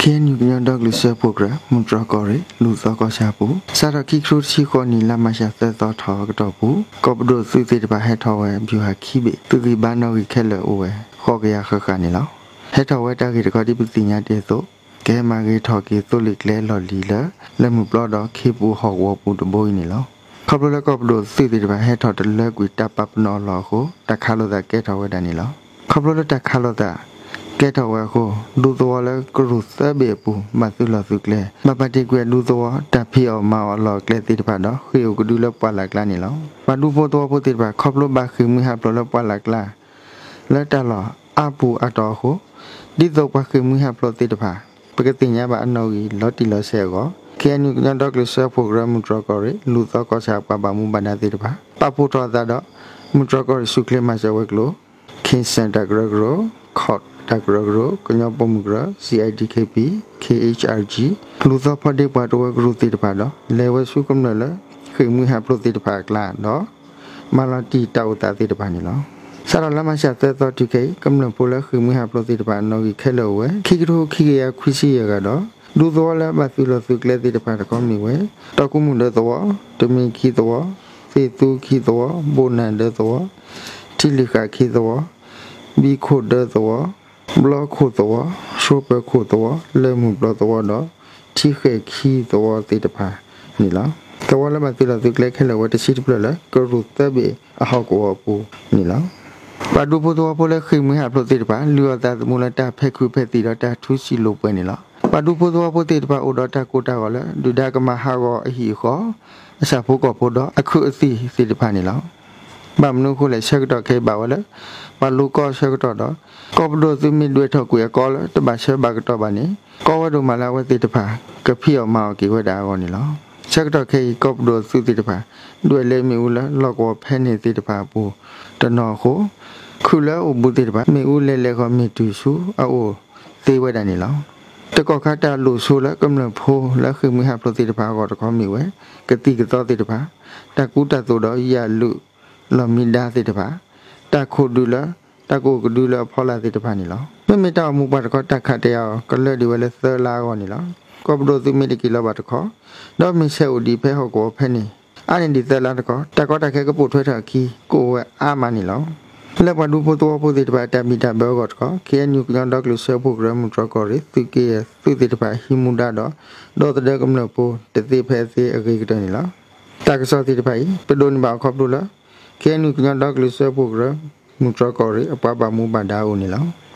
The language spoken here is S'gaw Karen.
ခ့ၣ်အဲၣ်ယူၣ် ကညီဒီကလုာ်စၢဖှိၣ်ကရၢ မုၢ်တြီၢ်ကီၢ်ရ့ၣ် လူၢ်သီကီၢ်ဆၣ်အပူၤ စးထီၣ်ခံကထိတဆံဃိးနံၣ် လါမၢ်ၡးသၢသီထီၣ်အကတီၢ်ပူၤ ကီၢ်ပဒိၣ်သုးသ့ၣ်တဖၣ်ဟဲထီၣ်ဝဲ ဗျူဟာခံဘ့ၣ် သုးဂံၢ်ဘါနီၣ်ဂံၢ်ခဲလၢာ်အိၣ်ဝဲ ဃိးကယၤဃၣ်ဃၣ်န့ၣ်လီၤ. ဟဲထီၣ်ဝဲတၢ်ဂ့ၢ်တခီဒ်ပသ့ၣ်ညါတ့ၢ်အသိး ကဟဲမၤဂ့ၤထီၣ်က့ၤသိလ့ၣ်ကျဲလီၢ်လံၤလၢ လၢမုၢ်ပျီဒီးခ့ပူၤဟီၣ်ကဝီၤပူၤ တဘိအံၤန့ၣ်လီၤ. ခီဖျိလၢကီၢ်ပဒိၣ်သုးသ့ၣ်တဖၣ်ဟဲထီၣ်တလၢကွံာ်တၢ်ပာ်ပနီၣ်အလီၢ်အဃိ တၢ်ခးလိာ်သးကဲထီၣ်ဝဲဒၣ်န့ၣ်လီၤ. ခီဖျိလၢတၢ်ခးလိာ်သးကဲထီၣ်ဝဲအဃိ ဒူသဝီလၢကရူၢ်သၢဘ့ၣ်အပူၤ ဘၣ်သုးလီၢ်သုးကျဲ ဘၣ်ပာ်တ့ၢ်ကွံာ်အဒူသဝီ တၢ်ဖံးအီၣ်မၤအီၣ်အလီၢ်အကျဲသ့ၣ်တဖၣ်ဒီး ဃ့ၢ်အိၣ်ကဒုလၢပှၢ်လၢ်ကျါန့ၣ်လီၤ. ပှၤဒူဖိသဝီဖိသ့ၣ်တဖၣ် ခီဖျိဘၣ်ဃ့ၢ်မှံဟးဖျိးလၢပှၢ်လၢ်ကျါ လၢတၢ်လီၢ်အါပူၤအါတီၤအဃိ ဒ်သိးပှၤဃ့ၢ်မှံဟးဖျိးသ့ၣ်တဖၣ် ပကသ့ၣ်ညါဘၣ်အနီၣ်ဂံၢ်လီၤတံၢ်လီၤဆဲးအဂီၢ် ခ့ၣ်အဲၣ်ယူၣ် ကညီဒီကလုာ်စၢဖှိၣ်ကရၢ မုၢ်တြီၢ်ကီၢ်ရ့ၣ် လူၢ်သီကီၢ်ဆၣ်အပှၤဘၣ်မူဘၣ်ဒါသ့ၣ်တဖၣ် ပာ်ဖှိၣ်ထီၣ်အသးဒီး မုၢ်တြီၢ်ကီၢ်ရ့ၣ်ဆူၣ်ချ့မၤစၢၤဝဲၤကျိၤ ခ့ၣ်စၢၣ်တၢ်ကရၢကရိ, ခီၣ်တၢ်ကရၢကရိ, ကညီပိာ်မုၣ်ကရၢ, C I D K P, K H R G လူၢ်သီဖီဒ့ပှၤတဝၢကရူၢ်သ့ၣ်တဖၣ်ဒီး လဲၤဝဲဆူကမျၢၢ်လၢ ဃ့ၢ်မှံဟးဖျိးသ့ၣ်တဖၣ်အကျါဒီး မၤလီၤတံၢ်တၢ်အိၣ်သးသ့ၣ်တဖၣ်န့ၣ်လီၤ. စးထီၣ်လါမၢ်ၡးသၢသီတုၤခဲအံၤ ကမျၢၢ်ဖိလၢဃ့ၢ်မှံဟးဖျိးသ့ၣ်တဖၣ်အနီၣ်ဂံၢ်ခဲလၢာ်အိၣ်ဝဲ ခံကထိခံကယၤခွံဆံယဲၢ်ဂၤဒီး ဒူသဝီလၢဘၣ်သုးလီၢ်သုးကျဲသ့ၣ်တဖၣ်တခီမ့ၢ်ဝဲ တီၤကူမုၣ်ဒၢသဝီ, တမ့ၢ်ခံသဝီ, သ့ၣ်သူခံသဝီ, ဘိၣ်နၢ်ဒၢသဝီ, ထံလုၢ်ဃာ်ခံသဝီ, ဘံခိၣ်ဒၢသဝီ, ဘျီခိၣ်သဝီ, ဆိပၢၤခိၣ်သဝီ, လၢၢ်မုၢ်ပျီသဝီဒီး ထံဃဲၢ်ခံသဝီသ့ၣ်တဖၣ်န့ၣ်လီၤ. သဝီလၢဘၣ်သုးလီၢ်သုးကျဲခဲလၢာ်ဝဲတဆံတဖျၢၣ်လၢ ကရူၢ်သၢဘ့ၣ်အဟီၣ်ကဝီၤအပူၤန့ၣ်လီၤ. ပှၤဒူဖိသဝီဖိလၢဃ့ၢ်မှံဟးဖျိးသ့ၣ်တဖၣ် လုၢ်အီၣ်သးသမူလၢတၢ်ဖဲးခုးဖဲးသံးဒီးတၢ်ထူစံာ်လိာ်ပှဲၤန့ၣ်လီၤ. ပှၤဒူဖိသဝီဖိသ့ၣ်တဖၣ်အိၣ်ဒီးတၢ်ကိၢ်တၢ်ဂီၤလၢ ဒုၣ်ဒါကမၤဟးဂီၤအဟံၣ်အဃီ အဆၣ်ဖိကီၢ်ဖိဒီးအခုးအသံၣ်သ့ၣ်တဖၣ်န့ၣ်လီၤ. ဘၣ်မနုၤအဃိလဲၣ် ဆၢကတီၢ်ခဲအံၤဘၣ်ဝဲလၢ ပှၤလိၤကီၢ်ဆၢကတီၢ်ဒီး ကီၢ်ပဒိၣ်သုးမ့ၢ်ဒွဲၣ်ထီၣ်ကွံာ်အကီလၢတဘၣ်ဆၢဘၣ်ကတီၢ်ဘၣ်န့ၣ် ကီဝဲဒိၣ်မးလၢအဝဲသ့ၣ်တဖၣ် ကဖံးအီၣ်မၤအီၣ်က့ၤဝဲဒၣ်အဂီၢ်န့ၣ်လီၤ. ဆၢကတီၢ်ခဲအံၤ ကီၢ်ပဒိၣ်သုးသ့ၣ်တဖၣ် ဒွဲၣ်လဲၤမ့ၣ်အူလၢလီၢ်ကဝီၤဖဲန့ၣ်သ့ၣ်တဖၣ်အပူၤတနီၤအဃိ ခုၣ်လၢအအိၣ်ဘူးသ့ၣ်တဖၣ် မ့ၣ်အူလဲၤလဲၤဃီၤမ့ၢ်တုၤဆူအအိၣ်သ့ဝဲဒၣ်န့ၣ်လီၤ. တကီၢ်ခါတၢ်လိၣ်ဆိလၢကမျၢၢ်ဖိလၢဃ့ၢ်မှံဟးဖျိးသ့ၣ်တဖၣ်အဂီၢ်တခီမ့ၢ်ဝဲ ကသံၣ်ကသီသ့ၣ်တဖၣ်, တၢ်ကူတၢ်သိးဒီးယၣ်လုးလီၢ်မံဒါသ့ၣ်တဖၣ်, တၢ်ခိၣ်ဒုးလၢ တၢ်ကအိၣ်ကဒုလၢအဖီလာ်သ့ၣ်တဖၣ်န့ၣ်လီၤ. မ့မ့ၢ်တၢ်အိၣ်မူပှၤတခီ တၢ်ခးတ့ၢ်အီၤကလၢာ်ဒံးဝဲလၢသၢလါအဂီၢ်န့ၣ်လီၤ. ကီၢ်ပဒိၣ်သုးမ့ၢ်တက့ၤလီၤဘၣ်တခီ ဒီးမ့ၢ်ဆဲးအိၣ်ဒံးဖဲဟီၣ်ကဝီၤဖဲန့ၣ် အါန့ၢ်ဒံးသၢလါတခီ တၢ်ကီတၢ်ခဲကပိာ်ထွဲထီၣ်အခံ ကအိၣ်ဝဲအါမးန့ၣ်လီၤ. လၢပှၤဒူဖိသဝီဖိသ့ၣ်တဖၣ်အတၢ်ဘံၣ်တၢ်ဘၢအဂီၢ်တခီ ခ့ၣ်အဲၣ်ယူၣ် ကညီဒီကလုာ်စၢဖှိၣ်ကရၢ မုၢ်တြီၢ်ကီၢ်ရ့ၣ် သုးက့ယဲၢ်သုးသ့ၣ်တဖၣ်ဟံးမူဒါဒီး ဒီသဒၢကမျၢၢ်ဖိတသ့ဖဲအသ့အဂ့ၤကတၢၢ်န့ၣ်လီၤ. တၢ်ကစီၣ်သ့ၣ်တဖၣ်အံၤ ပဒိးန့ၢ်ဘၣ်အီၤခီဖျိလၢ ခ့ၣ်အဲၣ်ယူၣ် ကညီဒီကလုာ်စၢဖှိၣ်ကရၢ မုၢ်တြီၢ်ကီၢ်ရ့ၣ် အပှၤဘၣ်မူဘၣ်ဒါအအိၣ်န့ၣ်လီၤ.